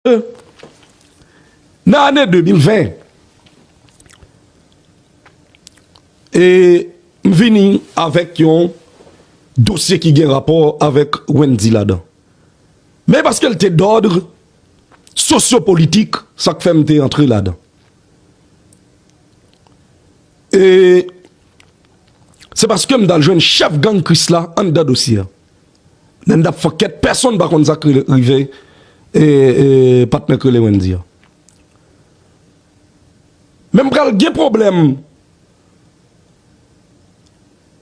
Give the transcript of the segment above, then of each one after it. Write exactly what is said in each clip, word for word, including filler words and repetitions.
Nan ane de mil ven, e m vini avèk yon dosye ki gen rapò avèk Wendy ladan. Men paske l te dòd sosyopolitik, sa k fè m te antre ladan. E se paske m t al jwenn chèf gang Krisla anndan dosye a. Lè n t ap fè ankèt, pèsonn pa konn sa k rive, e, e, patnè k rele Wendy a. Men m pral gen pwoblèm,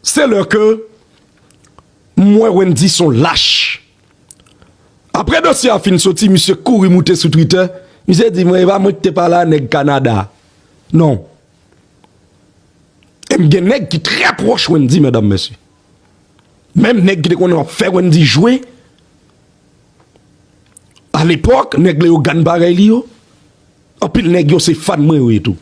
se lè ke m wè Wendy se yon lach. Apre dosye a fin soti, misye kouri moute sou Twitter. Misye di, "Mwen, e pa mwen ki te pale a nèg Kanada." Non. E m gen nèg ki trè pwòch Wendy, medam, mesye. Menm nèg ki te konnen ap fè Wendy jwe, alepòk, nèg Leyogàn parèy li yo, anpil nèg yo se fan mwen yo ye tou.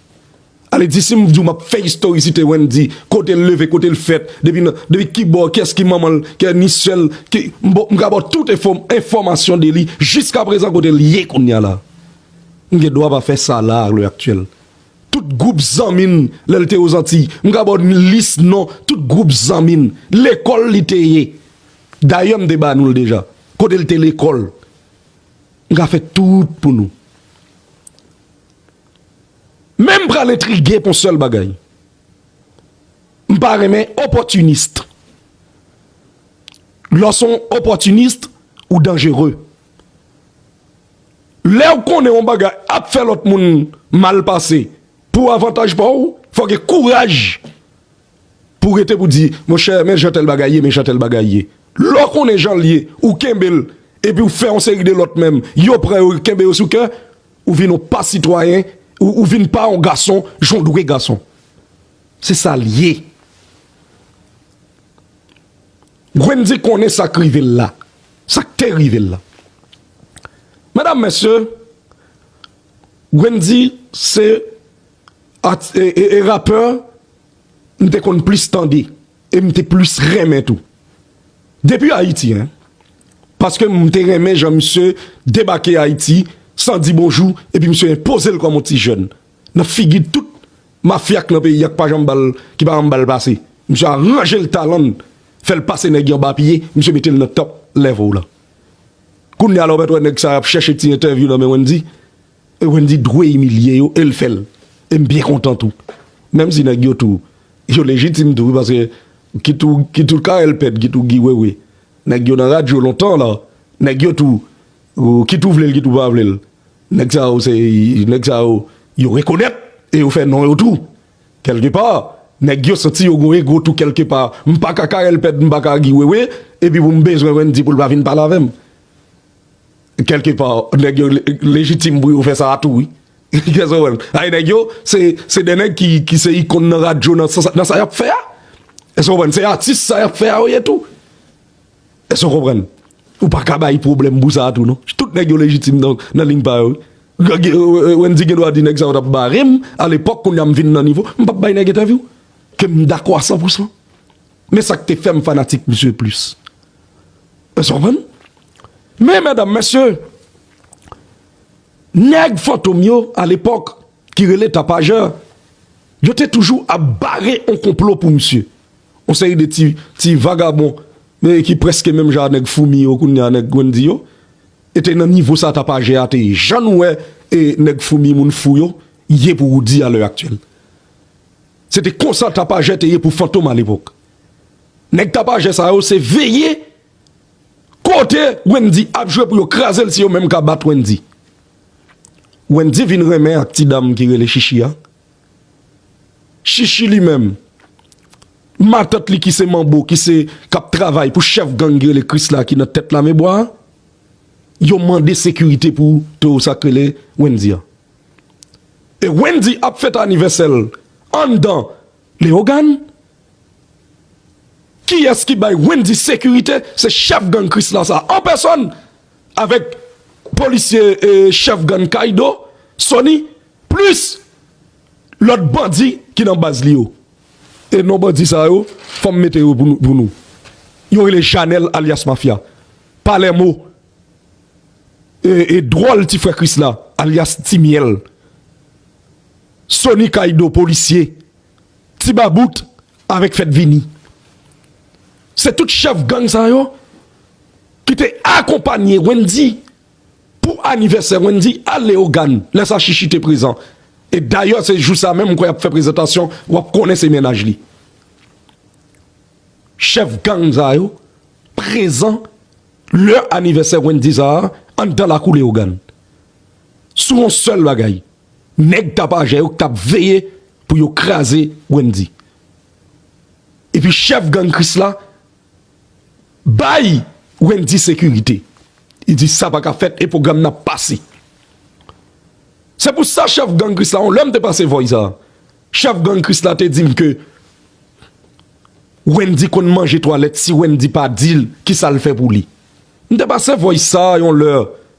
Ale di si m di w m ap fè istorisite Wendy, kote l leve, kote l fèt, depi nan, depi ki bò, kiyès ki manman l, ki ni sè l, ki, m ba w, m ka ba w tout enfò-, enfòmasyon de li, jiska prezan kote l ye kounye a la. M gen dwa pa fè sa la, a lè aktyèl. Tout gwoup zanmi n, lè l te Ozantiy, m ka ba w lis non tout gwoup zanmi n, lekòl li te ye. Dayè, m te ba nou l deja. Kote l te lekòl. M ka fè tout pou nou. Men m pral entrige pou yon sèl bagay. M pa renmen opòtinis. Lè w se yon opòtinis, ou danjere. Lè w konnen yon bagay ap fè lòt moun mal pase pou avantaj pa w, fò w gen kouraj pou w rete pou w di, "Monchè, men jan tèl bagay ye, men jan tèl bagay ye." Lè w konnen jan l ye, ou kenbe l, epi w fè yon seri de lòt menm, yo pran yo, kenbe yo sou kè, ou vin yon pa sitwayen, ou, ou vin pa yon gason, jan w dwe gason. Se sa l ye. Wendy konnen sa k rive l la. Sa k te rive l la. Medam, mesye, Wendy se at-, e, e, e rapè m te konn plis tande e m te plis renmen tou. Depi Ayiti, en. Paske m te renmen jan misye debake Ayiti san di bonjou, epi misye enpoze l kòm yon ti jèn nan figi tout mafya k nan peyi a k pa janm ba l, ki pa janm ba l pase. Misye aranje l talan l, fè l pase nèg yo anba pye, misye mete l nan top level la. Kounye a la, w mèt wè nèg sa y ap chèche ti entèvyou nan men Wendy. E Wendy dwe imilye yo, e l fè l. E m byen kontan tou. Menm si nèg yo tou, yo lejitim tou, wi, paske kit ou, kit ou Carel Pedre, kit ou Guy Wewe. Nèg yo nan radyo lontan la. Nèg yo tou, ou, kit ou vle l, kit ou pa vle l. Nèg sa yo, se, nèg sa yo, yo rekonèt e yo fè non yo tou. Kèlkepa, nèg yo santi yo gon ego tou kèlkepa. M pa ka Carel Pedre, m pa ka Guy Wewe, epi pou m bezwen Wendy pou l pa vin pale avè m. Kèlkepa, nèg yo le-, lejitim pou yo fè sa a tou, wi. Kèso wè? Ay, nèg yo, se, se de nèg ki, ki se ikòn nan radyo, nan sa, nan sa y ap fè a. Èske w konprann? Se atis sa y ap fè a yo ye tou. Èske w konprann? Ou pa ka bay pwoblèm pou sa a tou, non. Tout nèg yo lejitim nan, nan liy pa yo, wi. Wendy gen dwa di nèg sa yo t ap bare m, alepòk, kounye a m vin nan nivo, m p ap bay nèg entèvyou. Ke m dakò a san pou san. Men sa k te fè m fanatik misye plis. Èske w konprann? Men, medam, mesye, nèg Fantom yo, alepòk, ki rele Tapajè, yo te toujou ap bare yon konplo pou misye. Yon seri de ti, ti vagabon, men ki prèske menm jan a nèg Foumi yo, kounye a nèg Wendy yo, e te nan nivo sa Tapajè a te ye. Jan nou wè, e, nèg Foumi, moun fou yo, ye pou Roody a lè aktyèl. Se te konsa Tapajè te ye pou Fantom alepòk. Nèg Tapajè sa yo, se veye kote Wendy ap jwe pou yo kraze l si yo menm ka bat Wendy. Wendy vin renmen ak ti dam ki rele Chichi a. Chichi li menm, matant li ki se Manbo, ki se, k ap travay pou chèf gang ki rele Krisla ki nan tèt Lame Bwa a, yo mande sekirite pou towo sa k rele Wendy a. E Wendy ap fete anivèsè l anndan Leyogàn. Kiyès ki bay Wendy sekirite? Se chèf gang Krisla sa an pèsòn, avèk polisye, e, chèf gang Kaydo, Sony, plis lòt bandi ki nan baz li yo. E non bandi sa yo, fò m mete yo pou nou, pou nou. Yo rele Janèl alyas Mafya. Palèmo. e, e dwòl ti frè Krisla, alyas Ti Myèl, Sony Kaydo, polisye, Ti Babout avèk Fèt Vini. Se tout chèf gang sa yo ki te akonpanye Wendy pou anivèsè Wendy a Leyogàn, lè sa Chichi te prezan. E dayè, se jou sa menm, m kwè y ap fè prezantasyon, w ap konnen se mennaj li. Chèf gang sa yo prezan lè anivèsè Wendy sa a anndan lakou Leyogàn. Sou yon sèl bagay, nèg tapajè yo k t ap veye pou yo kraze Wendy. Epi chèf gang Krisla bay Wendy sekirite. Li di sa pa ka fèt e pwogram nan ap pase. Se pou sa chèf gang Krisla, yon lè m te pase voice sa, chèf gang Krisla te di m ke Wendy konn manje twalèt si Wendy pa di l kisa l fè pou li. M te pase voice sa yon lè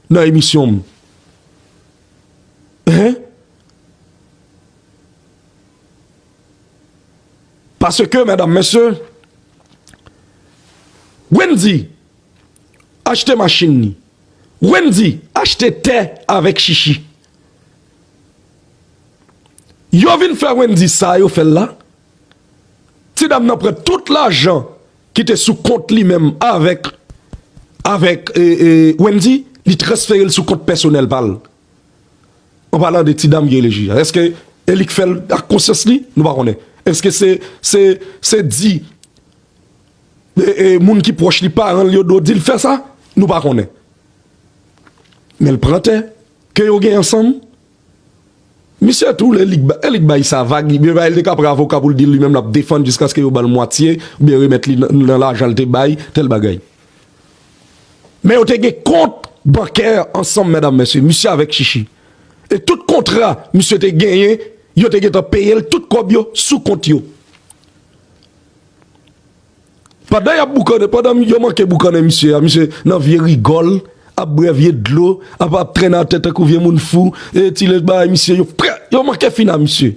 nan emisyon m. Hein? Paske, medam, mesye, Wendy achte machin li. Wendy achte tè avèk Chichi. Yo vin fè Wendy sa yo fè l la. Ti dam nan pran tout lajan ki te sou kont li menm avèk, avèk, e, e, Wendy, li transfere l sou kont pèsonèl pa l. An palan de ti dam ki rele Chichi a. Èske e li k fè l ak konsyans li? Nou pa konnen. Èske se, se, se di, e, e, moun ki pwòch li, paran l yo dwe di l fè sa? Nou pa konnen. Men l pran tè ke yo gen ansanm. Misye tou, e li k ba-, e li k bay sa vag, li bay, li te ka pran avoka pou l di l li menm l ap defann jiskaske yo ba l mwatye, oubyen remèt li nan, nan lajan l te bay, tèl bagay. Men yo te gen kont bankè ansanm, medam, mesye, misye avèk Chichi. E tout kontra misye te genyen, yo te gentan peye l tout kòb yo sou kont yo. Pandan y ap boukannen, pandan yo manke boukannen misye a, misye nan vye rigòl, ap bwè vye dlo, ap, ap trennen atè tankou vye moun fou, e ti lè bay misye, yo prè, yo manke fin a misye.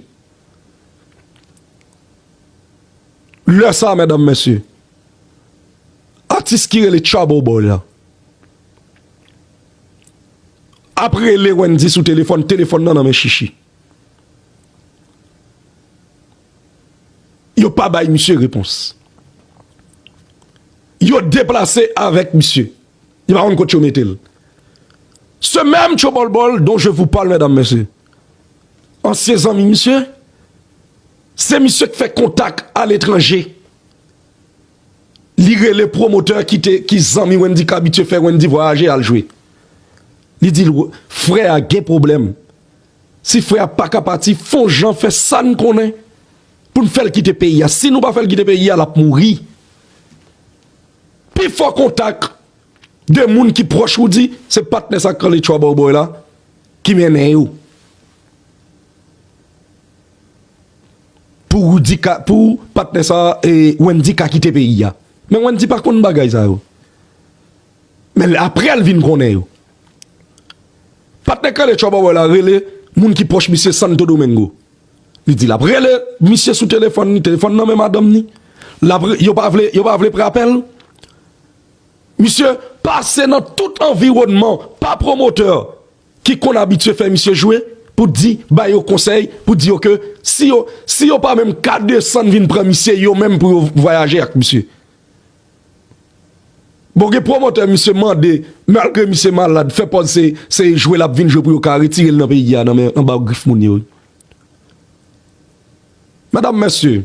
Lè sa, medam, mesye, atis ki rele Trouble Boy la ap rele Wendy sou telefòn, telefòn nan nan men Chichi. Yo pa bay misye repons. Yo deplase avèk misye. Yo pa konn kot yo mete l. Ce même Trouble Boy dont je vous parle, medam, mesye, ansyen zanmi misye, se misye k fè kontak aletranje. Li rele pwomotè ki te, ki zanmi Wendy, k abitye fè Wendy vwayaje al jwe. Li di l, "Frè a gen pwoblèm. Si frè a pa ka pati, fè yon jan fè sa n konnen pou n fè l kite peyi a. Si nou pa fè l kite peyi a, l ap mouri." Pi fò kontak de moun ki pwòch Roody, se patnè sa k rele Trouble Boy la ki mennen yo. Pou Roody ka, pou patnè sa, e, Wendy ka kite peyi a. Men Wendy pa konn bagay sa yo. Men l, apre l vin konnen yo. Patnè k rele Trouble Boy la rele moun ki pwòch misye Santo Domingo. Li di l ap rele misye sou telefòn li, telefòn nan men madanm ni. L ap re-, yo pa vle, yo pa vle pran apèl. Misye pase nan tout anviwònman pa pwomotè ki konn abitye fè misye jwe pou di, ba yo konsèy, pou di yo ke si yo, si yo pa menm ka desann vin pran misye, yo menm pou yo vwayaje ak misye. Bon, gen pwomotè misye mande, malgre misye malad, fè pòz se, se jwe l ap vin jwe pou yo ka retire l nan peyi a, nan men, anba grif moun yo. Medam, mesye,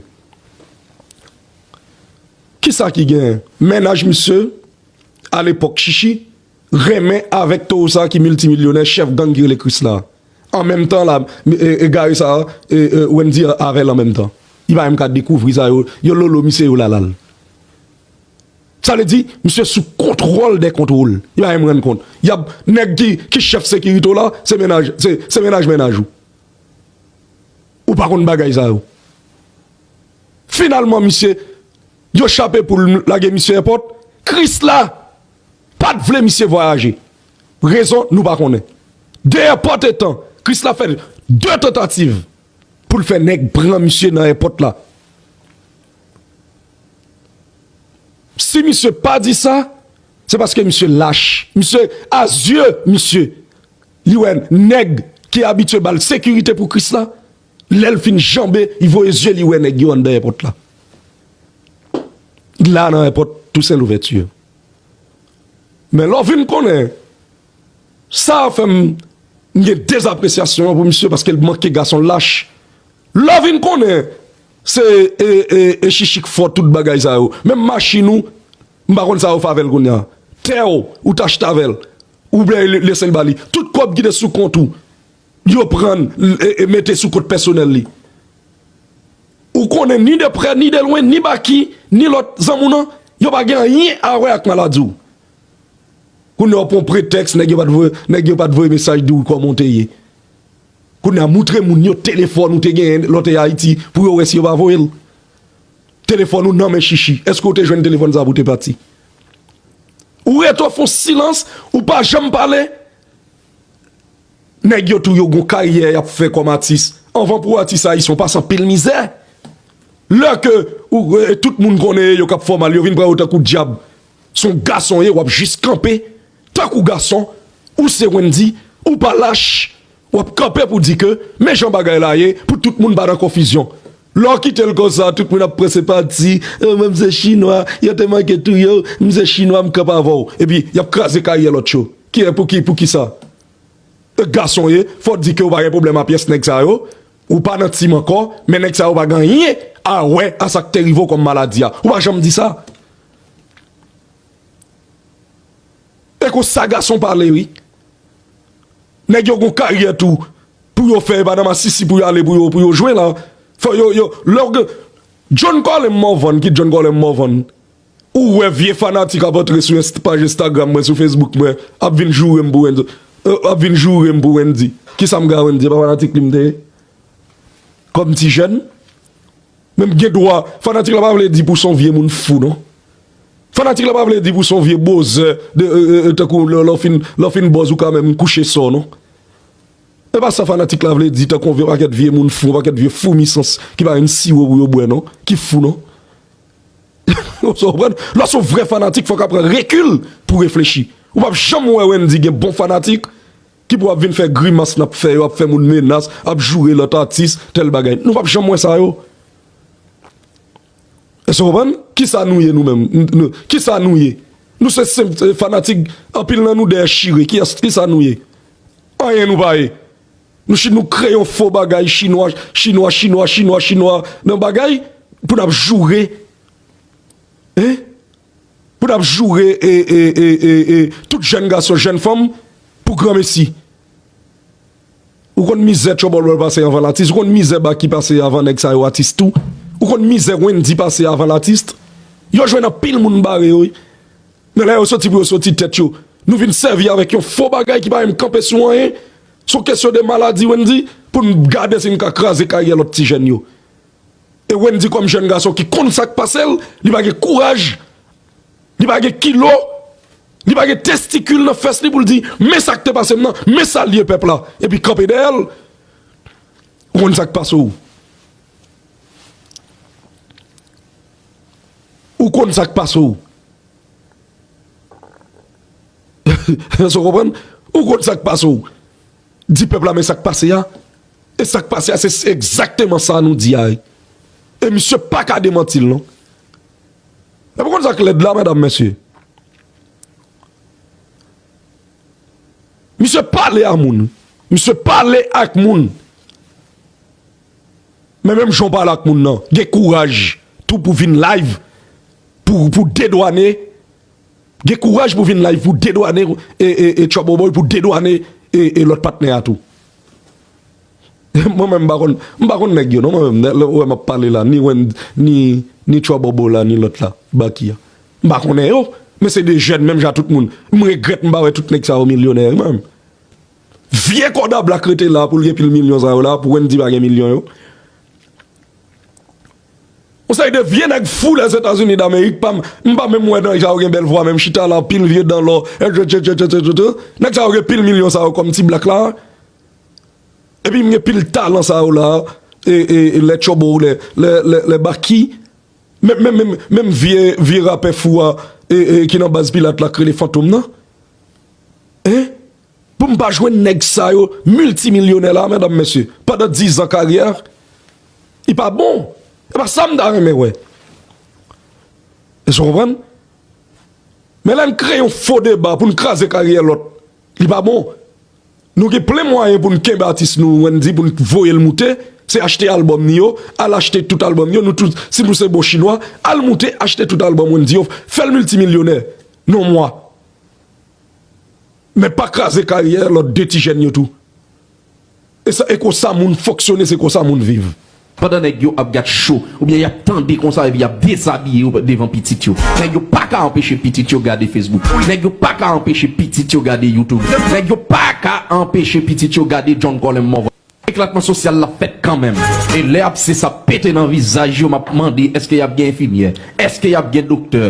kisa ki gen? Mennaj misye, alepòk Chichi, renmen avèk towo sa ki miltimilyonè, chèf gang ki rele Krisla. An menm tan la, e, egare sa, e, e, Wendy avè l an menm tan. Li pa menm ka dekouvri sa, yo, yo lolo misye, yo lala l. Sa vle di, misye sou kontwòl dè kontwòl. Li pa menm rann kont. Y ap, nèg ki, ki chèf sekirite w la, se mennaj, se, se mennaj mennaj ou. Ou pa konn bagay sa yo. Finalman, misye, yo chape poul lage misye èpòt. Krisla pa t vle misye vwayaje. Rezon, nou pa konnen. De èpòt etan, Krisla fè de tantativ pou l fè nèg pran misye nan èpòt la. Si misye pa di sa, Se paske misye lach. Misye, a zye misye, li wè nèg ki abitye ba l sekirite pou Kris la, lè l fin janbe, li voye zye li wè nèg yo anndan èpòt la. La nan èpòt Tousen Louvèti. Men lè w vin konnen, sa fè m, m gen dezapresyasyon an pou misye paske l manke gason lach. Lè w vin konnen, se e, e, e chichi k fè w tout bagay sa yo. Menm machin ou, m pa konn sa yo fè avè l kounye a. Tè w, ou t achte avè l. Ou byen lese l ba li. Tout kòb ki te sou kont ou, yo pran l, e, e mete sou kont pèsonèl li. Ou konnen ni de prè, ni de lwen, ni Baky, ni lòt zanmi w nan, yo pa gen anyen a wè ak maladi w. Kounye a w pran pretèks, nèg yo pa t voye, nèg yo pa t voye mesaj di w kòman w te ye. Kounye a moutre moun yo telefòn ou te genyen lè w te Ayiti pou yo wè si yo pa voye l. Telefòn ou nan men chichi. Èske w te jwenn telefòn sa pou w te pati? Ou rete w fè yon silans, ou pa janm pale. Nèg yo tou yo gon karyè y ap fè kòm atis. Anvan pou atis ayisyen w pase anpil mizè. Lè ke ou, e, tout moun konnen yo k ap fè w mal, yo vin pran yo tankou dyab. Se yon gason w ye, w ap jis kanpe tankou gason. Ou se Wendy, ou pa lach. W ap kanpe pou di ke men jan bagay la ye, pou tout moun pa nan konfizyon. Lè w kite l konsa, tout moun ap pran senpati. "Oh, men m se chinwa, yo te manke touye w, m se chinwa, m kanpe avè w." Epi, y ap kraze karyè lòt yo. Ki, pou ki, pou ki sa? E gason w ye, fò w di ke w pa gen pwoblèm a pyès nèg sa yo, ou pa nan tim ankò, men nèg sa yo pa gen anyen a wè a sa k te rive w kòm maladi a. Ou pa janm di sa. E konsa gason pale, wi. Nèg yo gon karyè tou pou yo fè, e pa nan masisi pou yo ale, pou yo, pou yo jwe la. Fò yo, yo, lè w gen, John Colem Morvan, ki John Colem Morvan? Ou wè vye fanatik ap antre sou Inst-, paj Instagram mwen, sou Facebook mwen, ap vin joure m pou Wendy. E, ap vin joure m pou Wendy. Kisa m gen a Wendy? E pa fanatik li m te ye? Kòm ti jèn? Men m gen dwa, fanatik la pa vle di pou se yon vye moun fou, non. Fanatik la pa vle di pou se yon vye bozè, de, e, e, e, tankou lè, lè w fin, lè w fin bòz ou ka menm kouche sò, non. E pa sa fanatik la vle di, tankou yon vye pakèt vye moun fou, yon pakèt vye fou misans ki pa gen siwo pou yo bwè, non. Ki fou, non. Ou sa konprann? Lè w se yon vrè fanatik, fò w ka pran rekil pou reflechi. Ou p ap janm wè Wendy gen bon fanatik ki pou ap vin fè grimas n ap fè yo, ap fè moun menas, ap joure lòt atis, tèl bagay. Nou p ap janm wè sa yo. Èske w konprann? Kisa nou ye nou menm? N-, nou, kisa nou ye? Nou se senp, e, fanatik, anpil nan nou dèyè chire. Kiyès, kisa nou ye? Anyen nou pa ye. Nou chit, nou kreye yon fo bagay chinwa, chinwa, chinwa, chinwa, chinwa, nan bagay pou n ap joure, hein? Pou n ap joure, e, e, e, e, e, tout jèn gason, jèn fanm, pou granmesi. Ou konn mizè Trouble Boy pase anvan l atis, ou konn mizè Baky pase anvan nèg sa yo atis tou. Ou konn mizè Wendy pase anvan l atis. Yo jwenn anpil moun bare yo, wi. Men lè yo soti pou yo soti tèt yo, nou vin sèvi avèk yon fo bagay ki pa menm kanpe sou anyen. Se yon kesyon de maladi, Wendy, pou n gade si n ka kraze karyè lòt ti jèn yo. E Wendy kòm jèn gason ki konn sa k pase l, li pa gen kouraj, li pa gen kilo, li pa gen testikil nan fès li pou l di, "Men sa k te pase m nan, men sa l ye pèp la." Epi kanpe dèyè l. Ou konn sa k pase w. Ou konn sa k pase w. Èske w konprann? Ou konn sa k pase w. Di pèp la, men sa k pase a. E sa k pase a, se egzakteman sa nou di a. E misye pa ka demanti l, non. Epi w konn sa k lèd la, medam, mesye? Misye pale a moun. Misye pale ak moun. Men menm jan w pale ak moun nan, gen kouraj tou pou vin live, pou, pou dedwane, gen kouraj pou vin live, pou dedwane, e, e, e, Trouble Boy, pou dedwane, e, e, lòt patnè a tou. Mwen menm, m pa konn, m pa konn nèg yo, non, mwen menm, lè w wè m ap pale la, ni Wen-, ni, ni Trouble Boy la, ni lòt la, Baky a. M pa konnen yo, men se de jèn, menm jan tout moun. M regrèt m pa wè tout nèg sa yo milyonè, wi, mwen menm. Vye Kodak Black rete la pou l gen pil milyon sa yo la, pou Wendy pa gen milyon yo. Yon seri de vye nèg fou Lèzetazini Damerik, pa m, m pa menm wè nèg sa yo gen bèl vwa, menm chita la, pil vye dan lò, etsetera, etsetera. Nèg sa yo gen pil milyon sa yo kòm Ti Black la. Epi m gen pil talan sa yo la, e, e, e lè Trouble, lè, lè, lè, lè Baky. Menm, menm, menm, menm vye, vye rapè fou a, e, e, ki nan baz Pilat la k rele Fantom nan? Hein? Pou m pa jwenn nèg sa yo miltimilyonè la, medam, mesye, pandan diz an karyè, li pa bon. E pa sa m ta renmen wè. Èske w konprann? Men lè n kreye yon fo deba pou n kraze karyè lòt, li pa bon. Nou gen plen mwayen pou n kenbe atis nou, Wendy, pou n voye l moute. Se achte albòm ni yo, al achte tout albòm yo. Nou tout, si nou se bon chinwa, al moute, achte tout albòm Wendy yo, fè l miltimilyonè nan yon mwa. Men pa kraze karyè lòt de ti jèn yo tou. E sa, e konsa moun fonksyone, se konsa moun viv. Pandan nèg yo ap gad show, oubyen y ap tande konsa epi y ap dezabiye yo devan pitit yo. Nèg yo pa ka anpeche pitit yo gade Facebook. Nèg yo pa ka anpeche pitit yo gade YouTube. Nèg yo pa ka anpeche pitit yo gade John Colem Morvan. Eklatman sosyal la fèt kanmenm. E lè abse sa pete nan vizaj yo, m ap mande èske y ap gen enfimyè? Èske y ap gen doktè?